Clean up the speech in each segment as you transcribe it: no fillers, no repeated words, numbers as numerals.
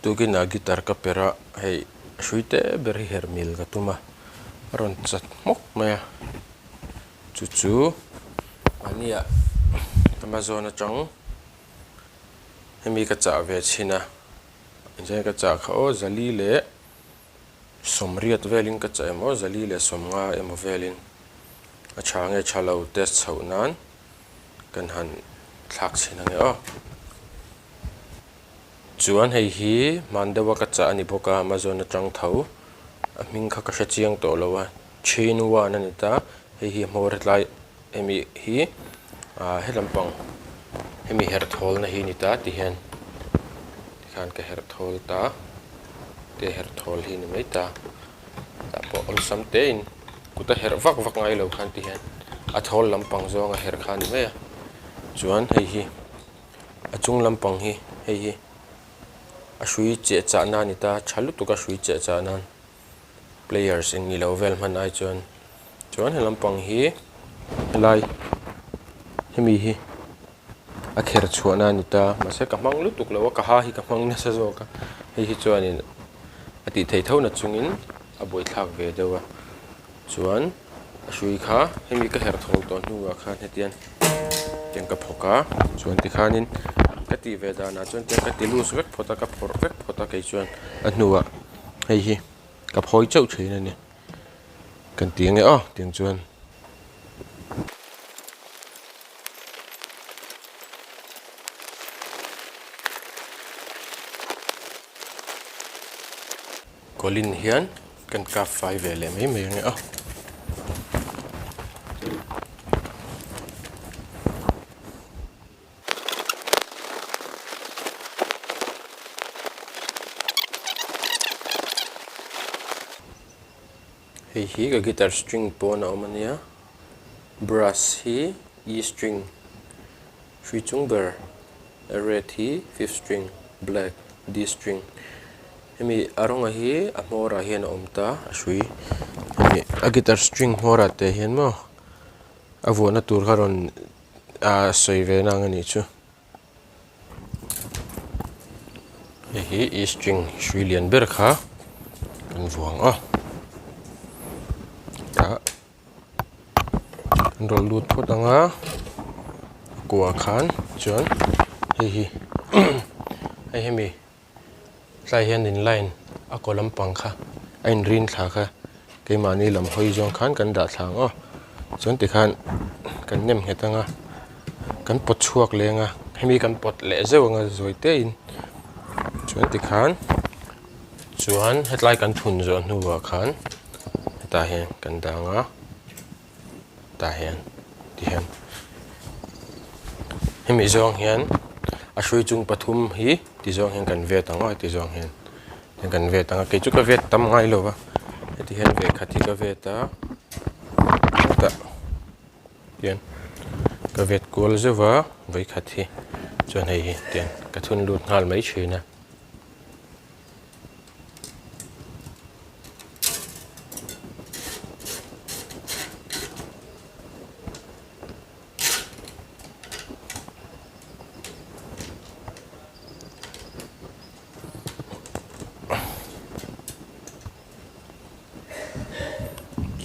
Tukin ah guitar ka perh a, hei hrui te ber hi herh mil ka tum a, a rawn chat hmawk mai a, chu chu mahniah Amazon atang hemi ka chah ve chhin a, engzah nge ka chah kha aw zali leh sawmriat velin ka chah em aw zali leh sawmnga emaw velin a tha nge tha lo test chhoh nan kan han thlak chhin ange aw. Chuan hei hi hman deuha ka chah a ni bawk a Amazon atang tho a hming kha ka hre chiang tawh lo a chain one a ni ta hei hi hmawr hetlai hemi hi ah he lampang hemi herh thawl na hi a ni ta ti hian tikhan ka herh thawl ta te herh thawl hi a ni mai ta tah pawh awlsam te in kut a herh vak vak ngai lo khan ti hian a thawl lampang zawng a herh kha a ni mai a chuan hei hi a chung lampang hi hei hi a hrui cheh chah na a ni ta tha lutuk a hrui cheh chah nan players eng ni lo vel hman ai chuan chuan he lampang hi helai hemi hi a kher chhuah na a ni ta mahse ka hmang lutuk lo a ka ha hi ka hmang nasa zawk a hei hi chuanin a tih theih tho na chungin a buaithlak ve deuh a chuan a hrui kha hemi ka herh thawl tawh hnuah khan hetiang tiang ka phawk a chuan tikhanin ka tih ve danah chuan tiang ka ti loose vek phawt a ka phawrh vek phawt a kei chuan a hnuah hei hi ka phawi chauh thin a ni kan ti ange aw tiang chuan. Colin hian kan kap fai ve leh mai mai ange aw. Hei hi ka guitar string pawn a awm a nia brass hi E string hrui chung ber a red hi fifth string black D string hemi a rawnga hi a hmawr ah hian a awm ta a hrui hemi a guitar string hmawr ah te hian maw a vuahna tur kha rawn ah sawi ve nang a nih chu. Hei hi e string hrui lian ber kha kan vuang a tah kan rawn lut phawt ang a a kua khan chuan hei hi hei hemi tlai hian in line a kaw lampang kha a in rin thla kha keimahni lam hawi zawng khan kan dah thla ang aw chuan tikhan kan nem nghet ang a kan pawt chhuak leng a hemi kan pawt leh zeuh ang a zawi te in chuan tikhan chuan hetlai kan thun zawh hnuah khan hetah hian kan dang a. tah hian ti hian hemi zawng hian a hrui chung pathum hi ti zawng hian kan vet ang a ti zawng hian kan vet ang a kei chu ka vet tam ngai lo va heti hian ve khat hi ka vet a hetah hian ka vet kual zeuh va vawikhat hi chuan hei hi tiang ka thun lut nghal mai thin a.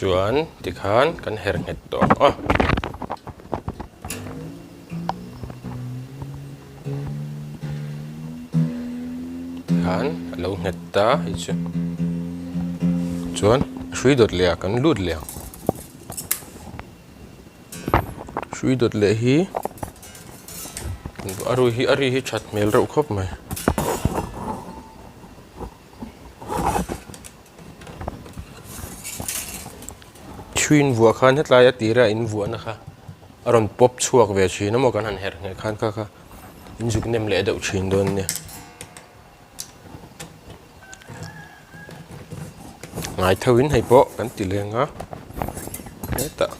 Chuan tikhan kan her nghet tawh ang a. Tikhan a lo nghet ta hei chu. Chuan a hrui dawt leh ah kan lut leh ang. Hrui dawt leh hi a rui hi a ri hi that hmel reuh khawp mai. Hrui in vuah khan hetlai a tira in vuahna kha a rawn pawp chhuak ve thin a maw kan han herh ngheh khan kha kha in zuk nem leh deuh thin dawn nia. Ngai tho in hei pawh kan ti leng a hetah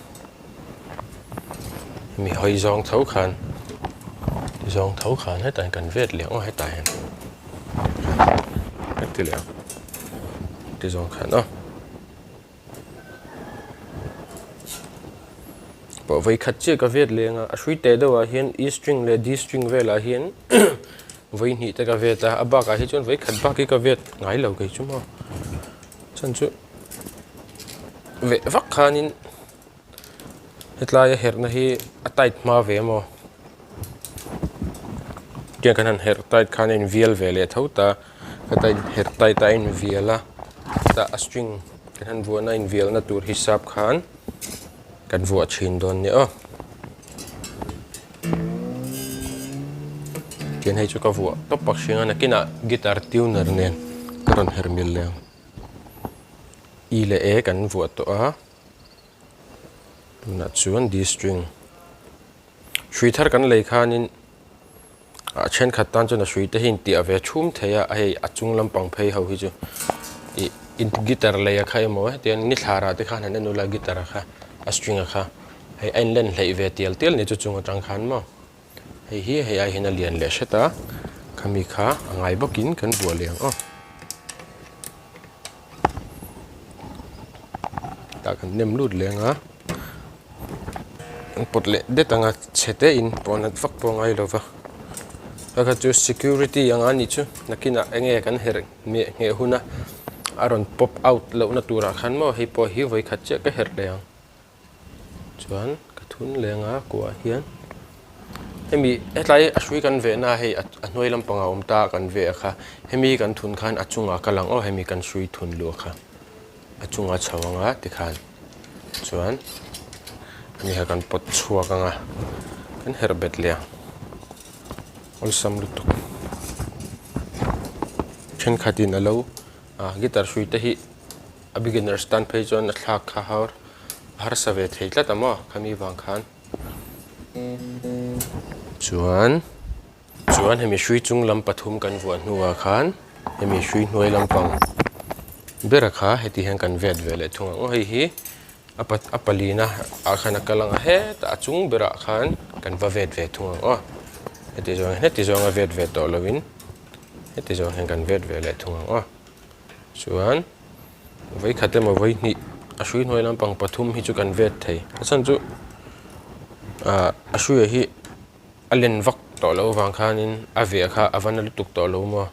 mi hawi zawng tho khan zawng tho khan hetah hian kan vet leh ang a hetah hian kan ti leh ang ti zawng khan aw. Pawh vawikhat chiah ka vet leng a a hrui teh deuhah hian E string leh D string velah hian. Vawi hnih te ka vet a, a bakah hi chuan vawi khat bak hi ka vet ngai lo kei chu maw. Chhan chu veh vak khanin hetlai a herhna hi a tight hma ve maw. Tiang kan han herh tight khan a invial ve leh tho ta, heta inherh tight a a invial a, chutah a string kan han vuahna a invialna tur hisap khan kan vuah thin dawn nia aw. Tian hei chu ka vuah tawp pak hring a nakinah guitar tuner nen ka rawn her mil leh ang. E leh A kan vuah tawh a tunah chuan D string hrui thar kan lei khanin ah thenkhat tan chuan a hrui te hi intiah ve thum thei a hei a chung lampang phei ho hi chu ih guitar lei a kha emaw hetiang nithlar ah te khan han en ula guitar a kha a string a kha. Hei a inlen hleih ve tial tial ni chu chung atang khan maw hei hi hei ai hian a lian leh hret a khami kha a ngai bawkin kan buah leh ang aw tah kan nem lut leng a an pawt leh det anga chhe te in pawh nat vak pawh a ngai lo va kha kha chu security anga nih chu nakinah eng nge kan herh hmeh ngheh hun a a rawn pop out lohna turah khan maw hei pawh hi vawikhat chiah ka herh leh ang. Chuan ka thun leng a kuah hian hemi hetlai a hrui kan vehna hei a hnuai lampangah a awm ta a kan veh a kha hemi kan thun khan a chungah ka lang aw hemi kan hrui thun luh kha a chunga chho anga tikhan chuan ani kha kan pawt chhuak anga kan herh bet leh ang awlsam lutuk thenkhatin alo ah guitar hrui te hi. A beginners tan phei chuan a thlak kha har a harsa ve thei tlat a maw khami vang khan chuan chuan hemi hrui chung lam pathum kan vuah hnuah khan hemi hrui hnuai lampang bera kha heti hian kan vet ve leh thung ang aw hei hi a pa a palina ah khan a kal ang a hetah a chung berah khan kan va vet ve thung ang aw heti zawng heti zawnga vet ve tawh lovin heti zawng hian kan vet ve leh thung ang aw. Chuan vawikhat emaw vawihnih a hrui hnuai lampang pathum hi chu kan vet thei. A chhan chu ah a hruia hi a len vak tawh loh avang khanin a veh kha a va na lutuk tawh lo maw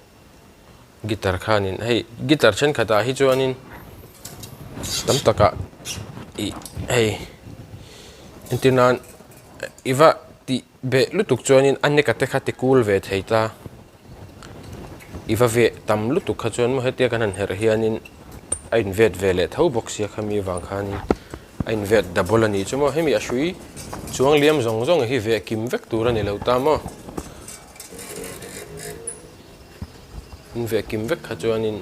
guitar khanin hei guitar thenkhatah hi chuanin tam takah ih hei entir nan i va tih beh lutuk chuanin a neck a te kha ti kul ve thei ta. I va veh tam lutuk kha chuan maw hetia kan han herh hianin a invet ve leh tho bawk sia khami avang khanin a invet double a nih chu maw hemi a hrui chuang liam zawng zawng hi veh kim vek tur a ni lo ta maw in veh kim vek kha chuanin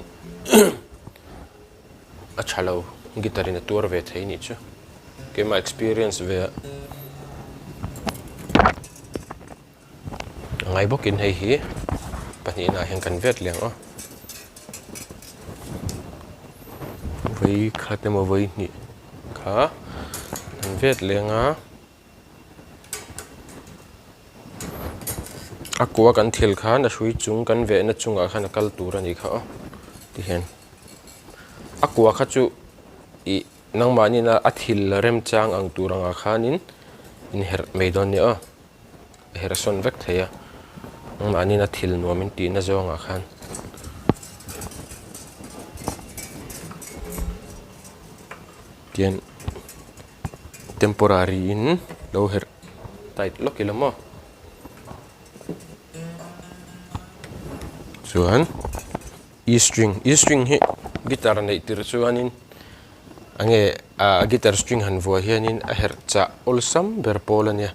a tha lo guitar in a tuar ve thei nih chu keimah experience ve a. A ngai bawkin hei hi pahnihna ah hian kan vet leh ang aw. Vawi khat emaw vawi hnih kha kan vet leh ang a. A kua kan thil khan a hrui chung kan vehna chungah khan a kal tur a nih kha aw tihian a kua kha chu ih nangmahni a thil remchang ang tur angah khanin inherh mai dawn nia aw. A her sawn vek thei a mahniin a thil nuam in tihna zawngah khan tian temporary in lo herh tight lawk ila maw chuan e string e string hi guitar neih tir chuanin enge ah guitar string han vuah hianin a herh chah awlsam ber pawl a nia.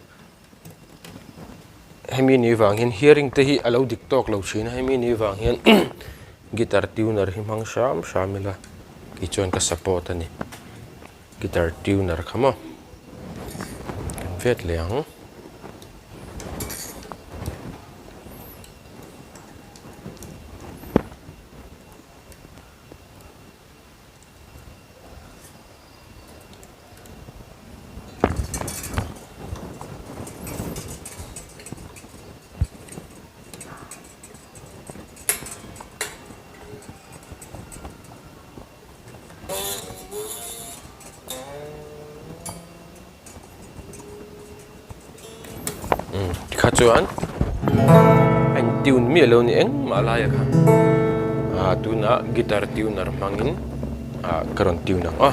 Hemi ni vang hian hearing te hi a lo dik tawk lo thin a hemi ni vang hian guitar tuner hi hmang hram hram ila tichuan ka support a ni guitar tuner kha maw kan vet leh ang. Tikha chuan a in. tune miah lo a ni engmah laia kha ah tunah guitar tuner hmangin ah ka rawn tune ang a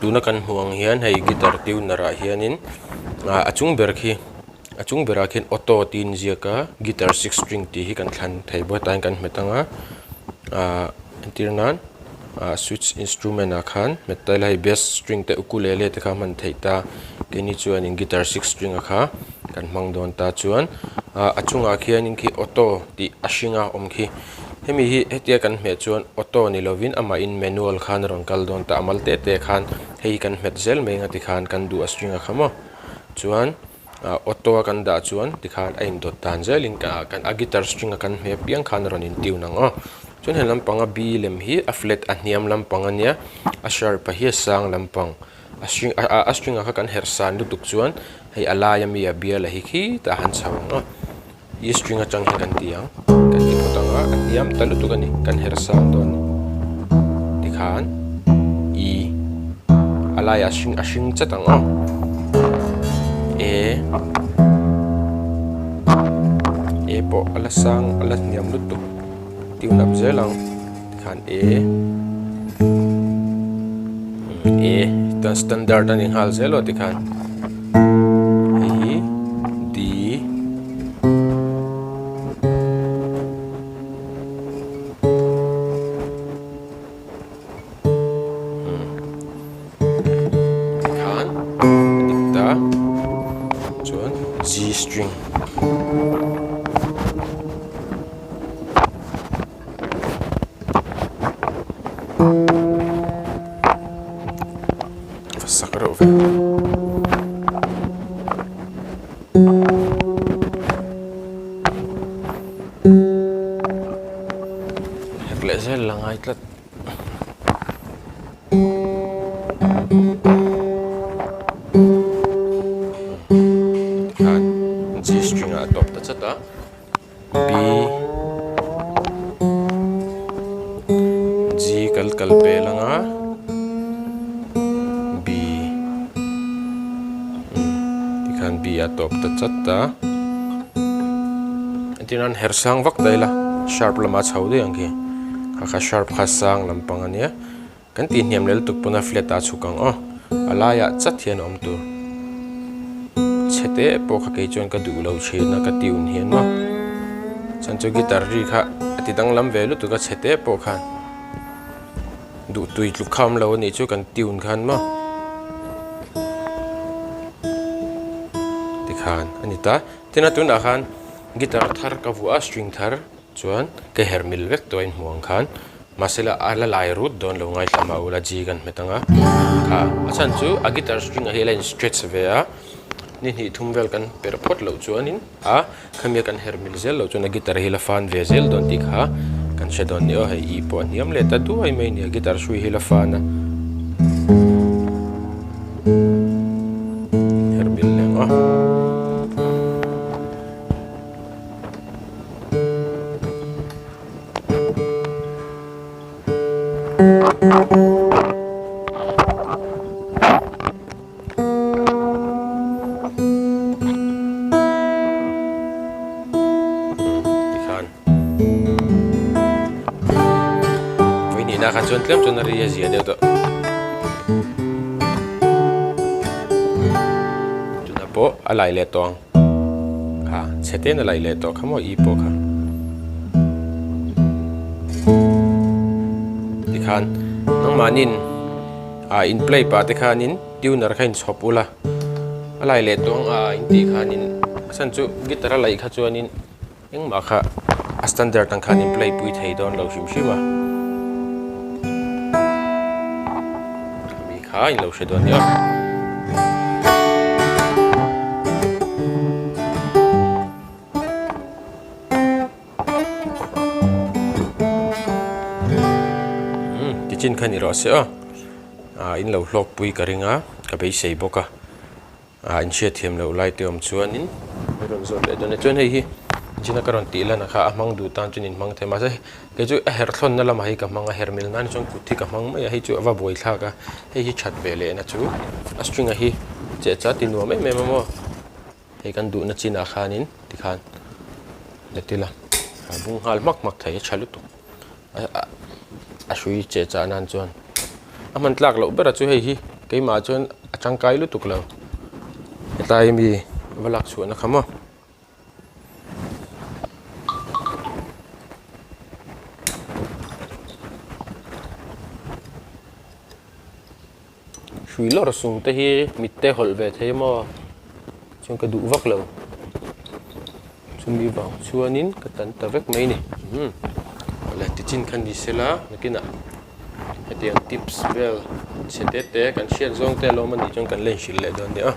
tuna kan hmuh ang hian hei guitar tuner ah hianin ah a chung ber khi a chung berah khian auto tih a inziak a guitar six string tih hi kan thlan thei bawk a tah hian kan hmet ang a ah entir nan ah switch instrument ah khan hmet ta ila hei bass string te ukulele te kha a hman theih ta keini chuanin guitar six string a kha kan hmang dawn ta chuan ah a chungah khianin khi auto tih a hring a awm khi hemi hi hetia kan hmeh chuan auto ni lovin amahin manual khan a rawn kal dawn ta a mal te te khan hei hi kan hmet zel mai ang a tikhan kan duh a string a kha maw chuan. ah auto a kan dah chuan tikhan a indawt dan zelin kan a guitar string a kan hmeh apiang khan a rawn in tune ang aw chuan he lampang a b lem hi a flat a hniam lampang a nia a sharp a hi a sang lampang a string a string ah kha kan herh san lutuk chuan hei a laia mi a bial a hi khitah a han chho ang aw e string atang hian kan ti ang kan ti phawt ang a a hniam ta lutuk a ni kan herh sang dawn a ni tikhan e a laiah a hring a hring chat ang aw e e pawh a la sang a la hniam lutuk tune up zel ang tikhan e e standard a ni nghal zel aw tikhan hei hi D. Tikhan a dik ta chuan G string. Va sak reuh ve. Herh leh zel la ngai tlat. Tikhan G string ah a tawp ta chat a. B G kal kal pel ang a B tikhan B a tawp ta chat a entir nan her sang vak ta ila sharp lama chho daih ang khi kha kha sharp kha sang lampang ania. Kan tih hniam lel tuk pawn a flat ah chhuk ang aw. A laiah chat hian a awm tur. Chhe te pawh kha kei chuan ka duh lo thin a ka tune hian maw. Chuan chu guitar ri kha a ti danglam ve lutuk a chhe te pawh khan duh tui tluk kha awm lo a nih chu kan tune khan maw. Tikhan a ni ta. Tin a tunah khan guitar thar ka vuah a string thar. Chuan ka herh mil vek tawh a inhmuh ang khan mahse la a la lai rut dawn lo ngaithla mah ula G kan hmet ang a kha a chhan chu a guitar string ah hi a la in stretch ve a ni hnih thum vel kan perh phawt loh chuanin a khami a kan herh mil zel loh chuan a guitar hi la fan ve zel dawn tih kha kan hre dawn ni aw hei i pawh a hniam leh ta duai mai a ni a guitar hrui hi la fan a herh mil leh ang aw. Tikhan vawihnihna khan chuan tlem chuan a ri a zia deuh tawh tunah pawh a lai leh tawh ang. Kha chhe ten a laih leh tawh kha maw i pawh kha. Tikhan nangmahnin ah in play pah te khanin tuner kha in chhawp ula a lai leh tawh ang a in tih khanin a chhan chu guitar a laih kha chuanin Engmah kha a standard ang khan in play pui thei dawn lo hrim hrim a. Mi kha in lo hre dawn nia. Hmm, tichin khan i rawh se aw. Ah, in lo hlawk pui ka ring a, ka beisei bawk a. Ah inhriat thiam loh lai te awm chuanin min rawn zawt leh dawn a chuan hei hi Gina ka rawn tih lan a kha a hmang duh tan chuan in hmang thei mahse kei chu a herh thlawnna lamah hi ka hmang a herh mil nan chuan kut hi ka hmang mai a hei chu a va buai thlak a hei hi that ve lehna chu a string a hi cheh chat ti nuam em em a maw hei kan duhna chinah khanin tikhan. Let ila a bung nghal hmak hmak thei a tha lutuk a hrui cheh chah nan chuan a hman tlak loh ber a chu hei hi keimah chuan a tangkai lutuk lo hetlai ami va lak chhuah na kha maw. Hrui lawr sung te hi mit te hawlh ve thei maw chuan ka duh vak lo chumi vang chuanin ka tan ta vek mai a ni umm awle tichin kha ni sela nakinah hetiang tips vel chhe te te kan hriat zawng te a lawm a nih chuan kan la inhrilh leh dawn nia.